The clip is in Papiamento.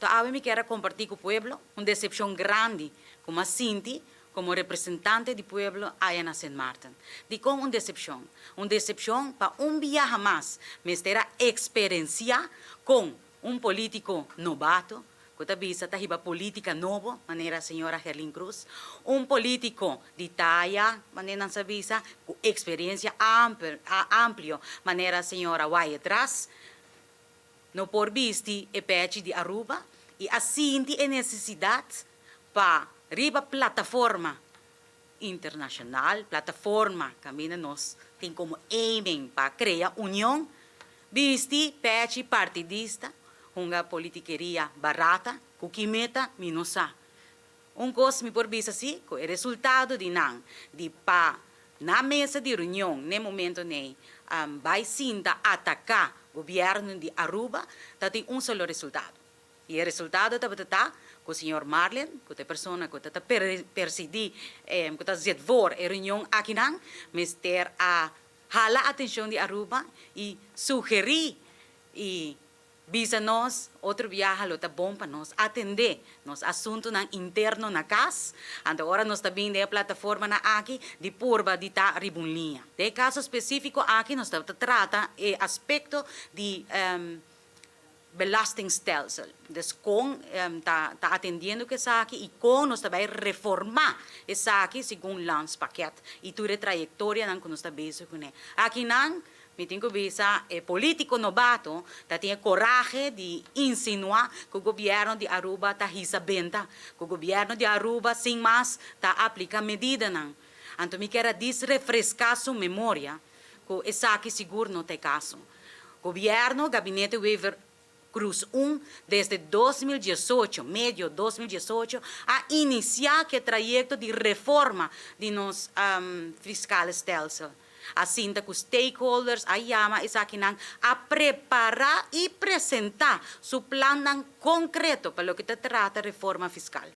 Anto awe mi kier a comparti cu pueblo un decepcion grandi cu m'a sinti como representante di pueblo aya na Sint Maarten. Dicon un decepcion? Un decepcion pa un biaha mas mester a experencia con un politico nobato cu ta bisa ta hiba politica nobo manera señora Gerlin Cruz, un politico di taya manera nan sa bisa cu experiencia amplio manera señora Wyatt Ras, no por bisti e pechi di Aruba y a sinti e necesidad pa riba plataforma internacional, plataforma caminda nos tin como aiming pa crea union, bisti pechi partidista, hunga politikeria barata, cu ki meta mi no sa. Un cos mi por bisa si, cu e resultado di nan di pa na mesa di reunion n'e momento n'ey bay sinta ataca gobierno di Aruba ta tin un solo resultado. Y e resultado tabata ta cu señor Marlin, cu ta e persona cu ta ta persidi, cu ta zit voor e reunion akinan, mester a hala atencion di Aruba y sugeri y bisa nos, otro biaha lo ta bon pa nos atendé nos asuntunan interno na kas, anto ora nos ta bin den e plataformanan aki di purba di ta riba un liña. Den e kaso spesífiko aki nos ta trata e aspekto di belastingstelsel, dus kon ta ta atendiendo ku esaki i kon nos ta bai reformá esaki segun landspakket i tur e trayektorianan ku nos ta bezig kuné. Akinan Mi tin ku bisa e politico nobato ta tin e corahe di insinua ku gobierno di Aruba ta hisa benta, ku gobierno di Aruba sin mas ta aplica medidanan. Anto mi kier a dis refresca su memoria ku esaki sigur no ta e caso. Gobierno, Gabinete Wever Croes un, desde 2018, medio 2018, a inicia ku e trayecto di reforma di nos fiscale stelsel. A sinta ku stakeholders, a yama esakinan, a prepara i presenta su plannan concreto pa loke ta trata reforma fiscal.